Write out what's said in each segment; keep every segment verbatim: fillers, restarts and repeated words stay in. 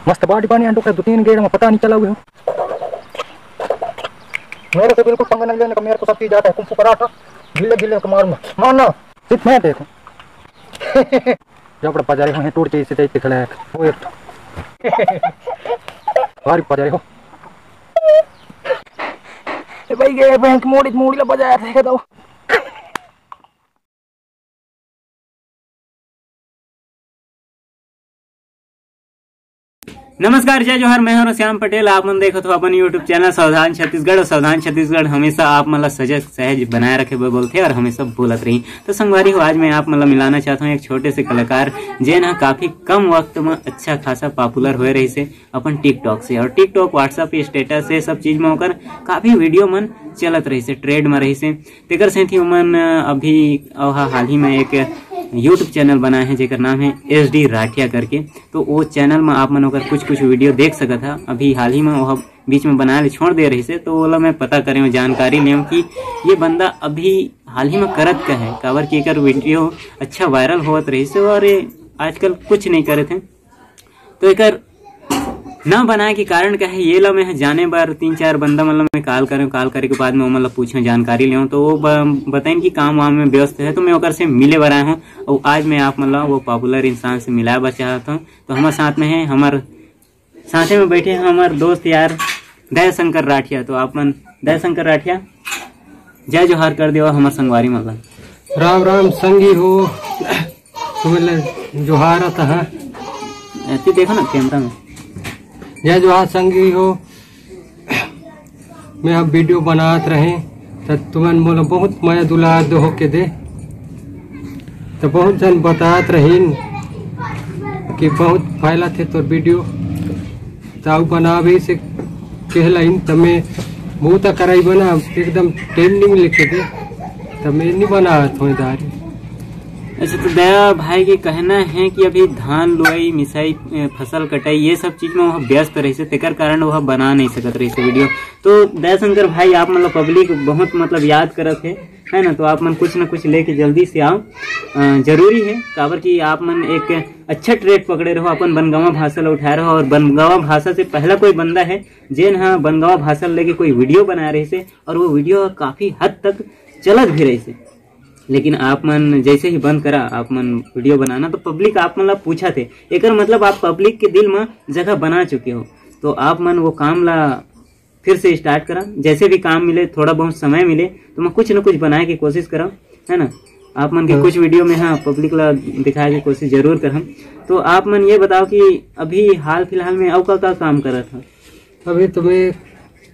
मस्त बॉडी बने हैं, दो तीन गेड़ में पता नहीं चला हुए हो। मेरे से बिल्कुल पंगा नहीं लेने का, मेरे को सब चीज आता है, कुंफू कराटा, गिल्ले गिल्ले को मारूंगा। मारना, सिर्फ मैं देखूं। जबड़ा पजारे हो, टूट के इसे देखते खड़ा है। वो एक भारी पजारे हो। ए भाई, ये बैंक मोड़ी, मोड़ी ला बजाया था, तो नमस्कार, जय जोहार, मैं हूं श्याम पटेल। आप मन देखत हो अपन YouTube चैनल सावधान छत्तीसगढ़। और सावधान छत्तीसगढ़ हमेशा आप मन ला सजग सहज बनाए रखे बर बोलथे और हमेशा बोलत रही। तो संगवारी हो, आज मैं आप मन ला मिलाना चाहता हूं एक छोटे से कलाकार, जेन ह काफी कम वक्त में अच्छा खासा पॉपुलर होए रहिस हे अपन TikTok से। और TikTok, WhatsApp status, ये सब चीज में ओकर काफी वीडियो मन चलत रहिस हे, ट्रेंड में रहिस हे। तेकर सेंथी ओमन अभी ओहा हाल ही में एक YouTube चैनल बनाए हे, जेकर नाम है SD राठिया करके। तो वो चैनल में आप मन ओकर कुछ कुछ वीडियो देख सकत हा। अभी हाल ही में ओहा बीच में बनाए ले छोड़ दे रहिस हे, तो ओला मैं पता करे हूँ, जानकारी लेव कि ये बंदा अभी हाल ही में करत का है, काबर कि एकर वीडियो अच्छा वायरल होवत रहिस हे और ये आजकल कुछ नहीं करत हे। तो एकर ना बनाए के कारण का है, ये ला मैं जाने बर तीन चार बंदा मन ला मैं कॉल करें। कॉल करे के बाद मैं ओमन ला पूछें, जानकारी लें, तो वो ब-, बताइन कि काम वाम में व्यस्त है, तो मैं ओकर से मिले बर आए हूँ। और आज मैं आप मन ला वो पॉपुलर इंसान से मिलाए बर चाहत हूँ। तो हमारे साथ में है, हमारे साथे में बैठे हैं हमारे दोस्त यार दयाशंकर राठिया। तो आप मन दयाशंकर राठिया जय जोहार कर देवा हमारे संगवारी मन ला। राम राम संगी हो, तुम्हें जोहार आता है। ऐसे देखो ना कैमरा में। जय जोहार संगी हो, मैं अब वीडियो बनात रहे, त तुमन मोला बहुत मया दुलार दो के दे, त बहुत जन बतात रहीन कि बहुत फैलत हे तोर वीडियो, त अउ बनावे से कहलाइन, त मैं मुँह त कराई बना एकदम ट्रेंडिंग लेके दे, त मैं नहीं बनात हों दारी। अच्छा, तो दया भाई के कहना है कि अभी धान लुआई, मिसाई, ए, फसल कटाई, ये सब चीज में वह व्यस्त रहिस हे, तेकर कारण वह बना नहीं सकत रहिस हे वीडियो। तो दया शंकर भाई, आप मतलब पब्लिक बहुत मतलब याद करत है, है ना? तो आप मन कुछ ना कुछ लेके जल्दी से आओ, अ, जरूरी है, काबर कि आप मन एक अच्छा ट्रैक पकड़े रहो, अपन बनगावा भाषा ला उठाए रहो। और बनगावा भाषा से पहला कोई बंदा है जेन हा बनगावा भाषा ला लेके कोई वीडियो बनाए रहिस हे, और वो वीडियो काफी हद तक चलत भी रहिस हे। लेकिन आप मन जैसे ही बंद करा, आप मन वीडियो बनाना, तो पब्लिक आप मन ला पूछत हे, एकर मतलब आप पब्लिक के दिल में जगह बना चुके हो। तो आप मन वो काम ला फिर से स्टार्ट करा, जैसे भी काम मिले, थोड़ा बहुत समय मिले, तो मैं कुछ न कुछ बनाए के कोशिश करा, है ना? आप मन के हाँ। कुछ वीडियो में, हाँ, पब्लिक ला दिखाए के कोशिश जरूर करम। तो आप मन ये बताओ कि अभी हाल फिलहाल में अउ का का काम करत हो? अभी तो मैं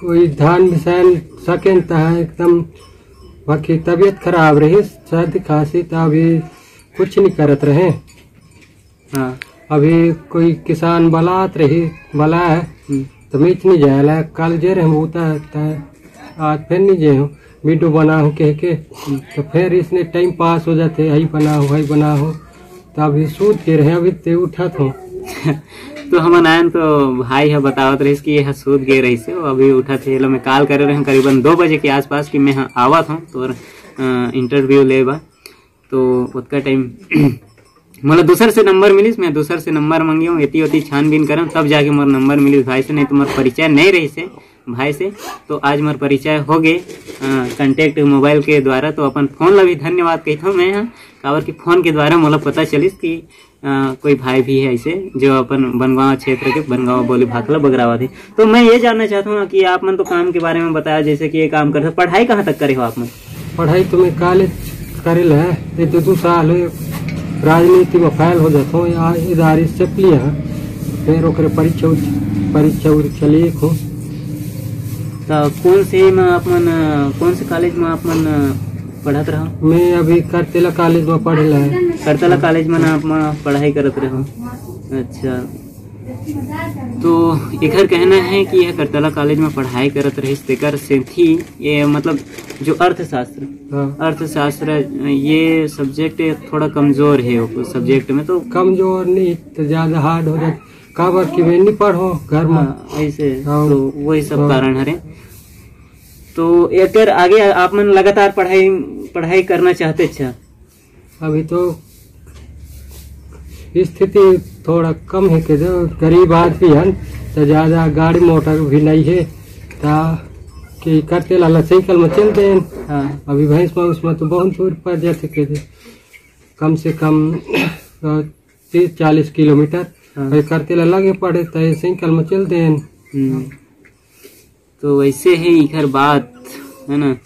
कोई धान मिसाइन सकेन तहा एकदम, बाकी तबीयत खराब रही, सर्दी खांसी, त अभी कुछ नहीं करत रहे। हाँ। अभी कोई किसान बलात रही, बला है, हम्म। तो मैं इतनी जायला, कल जे रहे हम उता, त आज फिर नहीं जे हूँ, वीडियो बना हूँ कह के, हम्म। तो फिर इसने टाइम पास हो जाते, यही बना हो, वही बना हो, तो अभी सूत के रहे, अभी ते उठा था। तो हमन आयन तो भाई ह बतावत रहिस कि ये ह सूत गे रहिस हे, वो अभी उठत हे। एला मैं कॉल करे रहे करीबन दो बजे के आसपास कि मैं ह आवत हूँ तोर, अ, इंटरव्यू लेबा। तो ओतका टाइम मोला दूसर से नंबर मिलिस, मैं दूसर से नंबर मंगे हूँ, एती ओती छानबीन करम, तब जाके मोर नंबर मिलिस भाई से, नहीं तो मोर परिचय नहीं रहिस हे भाई से। तो आज मोर परिचय हो गे, अ, कॉन्टैक्ट मोबाइल के द्वारा। तो अपन फोन ला भी धन्यवाद कहता हूँ मैं ह, काबर कि फोन के द्वारा मोला पता चलिस कि अ, कोई भाई भी है ऐसे जो अपन बनगांव क्षेत्र के बनगांव बोली भाखा ला बगरावत हे। तो मैं ये जानना चाहता हूँ कि आप मन तो काम के बारे में बताया, जैसे कि ये काम करते, पढ़ाई कहाँ तक करे हो आप मन? पढ़ाई तो मैं कॉलेज करे ला है, ये तो दो साल हुए राजनीति में फैल हो जाता हूँ, या इधारी चपली है, फिर ओकरे परीक्षा उच-, परीक्षा उरीक्षा लिख हूँ। तो कौन से में आप मन, अ, कौन से कॉलेज में आप मन, अ, पढ़त रहो? मैं अभी करतेला कॉलेज में पढ़े ला है। करतेला कॉलेज में आप मन पढ़ाई करत रहो? अच्छा, तो एकर कहना है कि यह करतेला कॉलेज में पढ़ाई करत रहिस, तेकर सेंथी ये मतलब जो अर्थशास्त्र, हाँ। अर्थशास्त्र ये सब्जेक्ट थोड़ा कमजोर है, उस सब्जेक्ट में तो कमजोर नहीं तो ज्यादा हार्ड हो जाता, काबर कि मैं नहीं पढ़ो घर में। हाँ, ऐसे हाँ। तो वही सब हाँ। कारण हरे। तो एकर आगे आप मन लगातार पढ़ाई, पढ़ाई करना चाहते? अच्छा, अभी तो स्थिति थोड़ा कम हे के दे, गरीब आदमी हन, त ज्यादा गाड़ी मोटर भी नहीं हे, त के करते ला, ला साइकिल में चल देन। हाँ। अभी भैंस में उसमें तो बहुत दूर पड़ जाथे के दे, कम से कम, अ, तीस चालीस किलोमीटर। हाँ। अभी करते ला लगे पड़े, त साइकिल में चल देन। हम्म। तो वैसे हे इखर बात, है ना।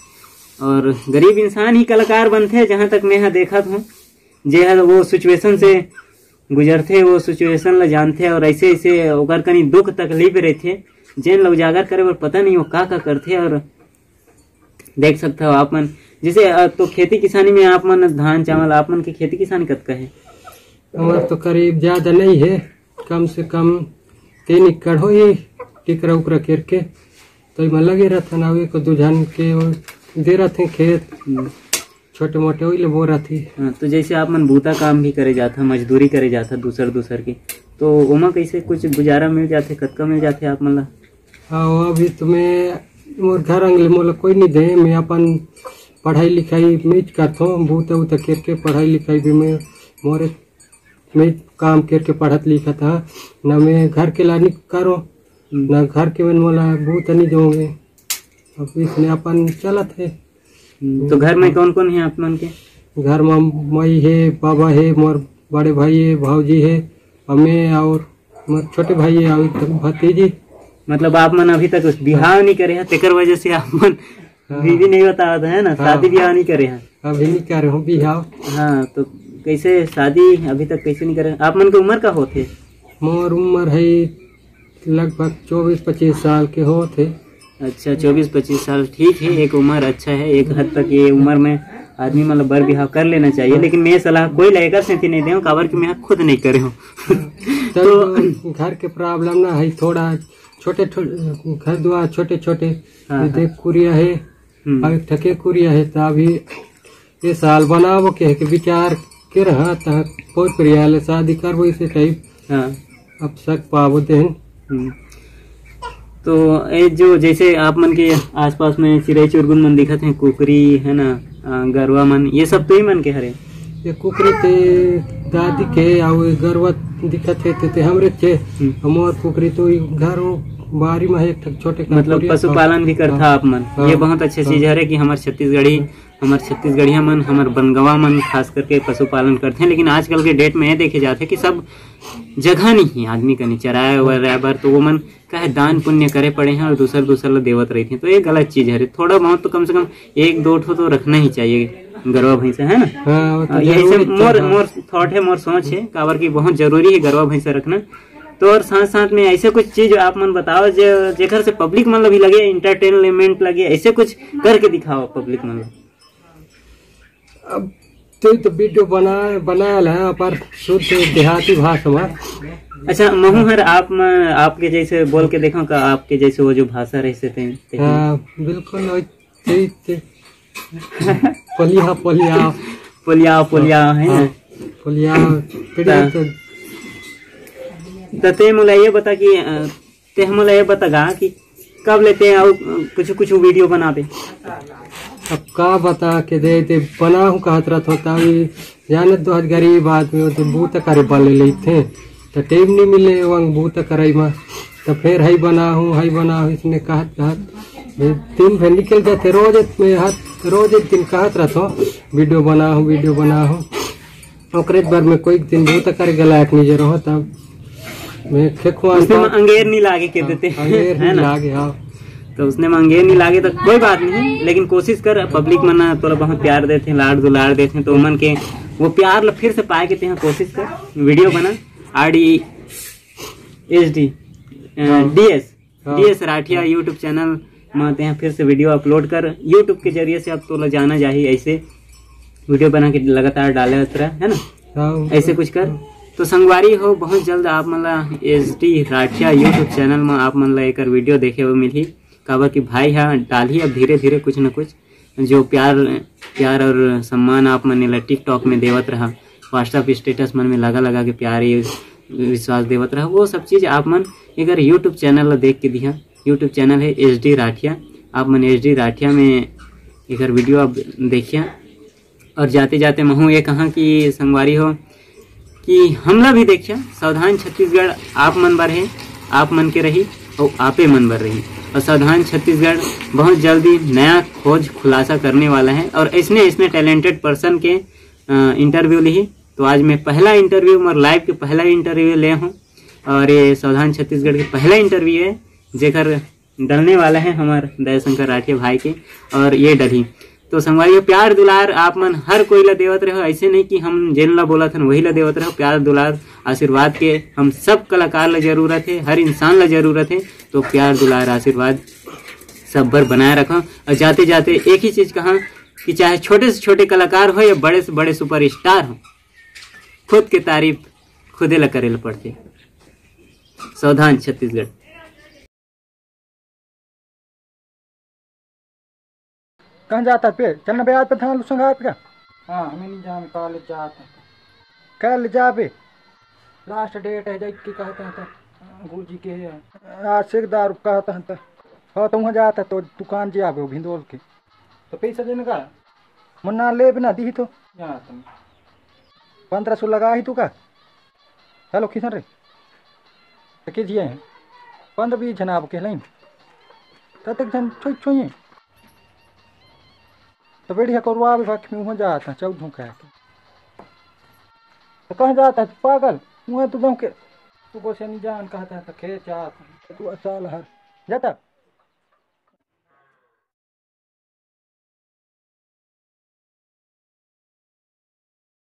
और गरीब इंसान ही कलाकार बनथे, जहाँ तक मैं हा देखत हूँ। जे हर वो सिचुएशन से गुजरथे, वो सिचुएशन ला जानथे, और ऐसे ऐसे ओकर कनी दुख तकलीफ रहथे, जेन ला उजागर करे बर पता नहीं वो का का करथे। और देख सकते हो आप मन, जैसे, अ, तो खेती किसानी में आप मन धान चावल, आप मन के खेती किसानी कतका हे? हमर तो करीब ज्यादा नहीं हे, कम से कम तीन एकड़ होही, टिकरा उकरा करके। तो एमा लगे रहथन, अउ एक दू झन के दे रहथे खेत, हम्म। छोटे मोटे वही ले बो रहथे। हाँ, तो जैसे आप मन बूता काम भी करे जाथा, मजदूरी करे जाथा दूसर दूसर के, तो ओमा कैसे कुछ गुजारा मिल जाथे, कतका मिल जाथे आप मन ला? हाँ, वो अभी तो मैं, मोर घर अंग ले मोला कोई नहीं दे, मैं अपन पढ़ाई लिखाई मैं करथों, बूता उता करके पढ़ाई लिखाई भी मैं, मोरे मैं काम करके पढ़त लिखत हा, ना मैं घर के ला नहीं करो, हम्म। ना घर के मन मोला बूता नहीं दोगे। अब इसने अपन चलत हे। हम्म, तो घर में कौन कौन है आप मन के? घर में मई हे, बाबा हे, मोर बड़े भाई हे, भाऊजी हे, अउ मैं और मोर छोटे भाई हे, और एक भतीजी। मतलब आप मन अभी तक उस बिहाव नहीं करे हैं, तेकर वजह से आप मन हाँ। बीवी नहीं बतावत है ना, हाँ। शादी ब्याह नहीं करे हैं। अभी नहीं करे हो बिहाव। हाँ, तो कैसे शादी अभी तक कैसे नहीं करे? आप मन के उम्र का होथे? मोर उम्र है लगभग चौबीस पच्चीस साल के होथे। अच्छा, चौबीस पच्चीस साल ठीक है, एक उम्र अच्छा है, एक हद तक ये उम्र में आदमी मतलब बर बिहाव कर लेना चाहिए, लेकिन मैं सलाह कोई लेकर से नहीं दे, काबर कि मैं खुद नहीं करे हूँ। तो तो घर के प्रॉब्लम ना है, थोड़ा छोटे ठो-, घर दुआर छोटे छोटे, हाँ, ये हाँ। देख कुरिया है, हम्म। अउ एक ठके कुरिया हे, त अभी ये साल बनाबो के, के विचार के रहा, त कोई प्रिया ले शादी करबो इसे टाइप। हाँ। अब सक पाबो तेन। हम्म। तो ये जो जैसे आप मन के आसपास में चिरई चुरगुन मन दिखत हैं, कुकरी है ना, अ, गरवा मन, ये सब तो ही मन के हरे? ये कुकरी ते दादी के, अउ ये गरवा दिखत हे ते, ते हमरे चे। हम्म। हमर कुकरी तो ये घर वो बारी में है, एक ठक छोटे मतलब कुकरी। पशुपालन भी करथा हाँ। आप मन। हाँ। ये बहुत अच्छा हाँ। चीज हरे कि हमर छत्तीसगढ़ी, हाँ। हमर छत्तीसगढ़िया मन, हमर बनगवा मन खास करके पशुपालन करथे। लेकिन आजकल के डेट में ये देखे जाथे कि सब जगह नहीं है आदमी कनी चराए वराए बर, तो वो मन काहे दान पुण्य करे पड़े हैं और दूसर दूसर ला देवत रहिथे, तो ये गलत चीज हरे। थोड़ा बहुत तो कम से कम एक दो ठो तो रखना ही चाहिए गरवा भैंसा, है ना? हाँ, वो तो हाँ, यही से जरूरी मोर, था। मोर थॉट है, मोर सोच है, काबर कि बहुत जरूरी है गरवा भैंसा रखना। तो और साथ साथ में ऐसे कुछ चीज आप मन बताओ जे, जेकर से पब्लिक मन ला भी लगे, एंटरटेनमेंट लगे, ऐसे कुछ करके दिखाओ पब्लिक मन ला। अब तू तो वीडियो बना, बनायल है पर शुद्ध देहाती भाषा में। अच्छा, महू हर आप म-, आपके जैसे बोल के देखो का, आपके जैसे वो जो भाषा रहे से ते, ते हाँ, बिल्कुल वही, ते, ते। Polio, polio. पोलिया, पोलिया, है ना? हाँ, पोलिया, पीढ़ी ता-, तो त ते मोला ये बता कि, अ, ते हमन ला ये बता गा कि कब ले ते अउ कुछ कुछ वीडियो बनाबे? अब का बता के दे, ते बनाहूँ कहत रहत होता, अभी जानत दो आज गरीब आदमी हो, तो बूता करे बले लेथे, तो टाइम नहीं मिले वंग बूता करई मा, तो फिर हई बनाहूँ, हई बनाहूँ, इसने कहत कहत दिन भर निकल जाते, रोज एक में हाथ, रोज एक दिन कहत रहत हो, वीडियो बनाहूँ, वीडियो बनाहूँ। ओकरे बर में कोई दिन बूता करे के लायक नहीं जे रहो, तब मैं खेखुआ उसने में अंगेर नहीं लागे के हाँ, देते, अंगेर है नहीं ना? लागे, हाँ। तो उसने में अंगेर नहीं लागे तो कोई बात नहीं, लेकिन कोशिश कर, पब्लिक मन तोला बहुत प्यार देते, लाड दुलार देते, तो उमन के वो प्यार ला फिर से पाए के तेहा कोशिश कर, वीडियो बना, आर डी एच डी, अ, हाँ। डी एस, हाँ। D S Rathiya YouTube channel म तेहा फिर से वीडियो अपलोड कर, YouTube के जरिए से अब तोला जाना जाही, ऐसे वीडियो बना के लगातार डाले रह, है ना? हाँ। ऐसे कुछ कर। तो संगवारी हो, बहुत जल्द आप मन ला H D Rathiya YouTube channel म आप मन ला एकर वीडियो देखे बर मिलही, काबर कि भाई हा डालही अब धीरे धीरे कुछ न कुछ, जो प्यार, प्यार और सम्मान आप मन एला TikTok में देवत रहा, WhatsApp स्टेटस मन में लगा लगा के प्यार, ये विश्वास देवत रहा, वो सब चीज आप मन एकर YouTube चैनल ला देख के दिहा। YouTube चैनल है एच डी राठिया, आप मन एच डी राठिया में एकर वीडियो आप देखिया। और जाते जाते महू ये कहा कि संगवारी हो, कि हमला भी देखिया। सावधान छत्तीसगढ़ आप मन बर हे, आप मन के रही, अउ आपे मन बर रही। और सावधान छत्तीसगढ़ बहुत जल्दी नया खोज खुलासा करने वाला है और ऐसने ऐसने टैलेंटेड पर्सन के इंटरव्यू ली। तो आज मैं पहला इंटरव्यू, मोर लाइफ के पहला इंटरव्यू ले हूँ और ये सावधान छत्तीसगढ़ के पहला इंटरव्यू है, जेकर डलने वाला है हमर दयाशंकर राठिया भाई के, और ये डलही। तो संगवारी हो, प्यार दुलार आप मन हर कोई ला देवत रहो, ऐसे नहीं कि हम जेन ला बोलत हन वही ला देवत रहो। प्यार दुलार आशीर्वाद के हम सब कलाकार ला जरूरत है, हर इंसान ला जरूरत है। तो प्यार दुलार आशीर्वाद सब बर बनाए रखो। और जाते जाते एक ही चीज कहा कि चाहे छोटे से छोटे कलाकार हो या बड़े से बड़े सुपरस्टार हो, खुद के तारीफ खुदे ला करे ला पड़थे। सावधान छत्तीसगढ़। कहाँ जाता बे? चल ना बे, आज पे धान लुसंगा आपका। हाँ, हमें नहीं जान, कॉलेज जाता। कल जाबे। लास्ट डेट है, जाए के कहते हैं तो गुरुजी के है। आज से दारू कहता है तो। हाँ, तो वहाँ जाता तो दुकान जे आबे भिंदोल के। तो पैसा देने का? मुन्ना ले बिना दी तो। जाता मैं। पंद्रह सौ लगा ही तू का? हेलो, किशन रे। तो के जिए हैं? पंद्रह बीस जना आबो के लाइन। तब तक जन छोई छोई। तो बेड़ी है करवा भी भाग में वहाँ जाता, चौक धोखा है। तो कहाँ जाता है पागल? वहाँ तो गाँव के। तू को से नहीं जान कहता है तो खेत जाता। तू साल हर जाता।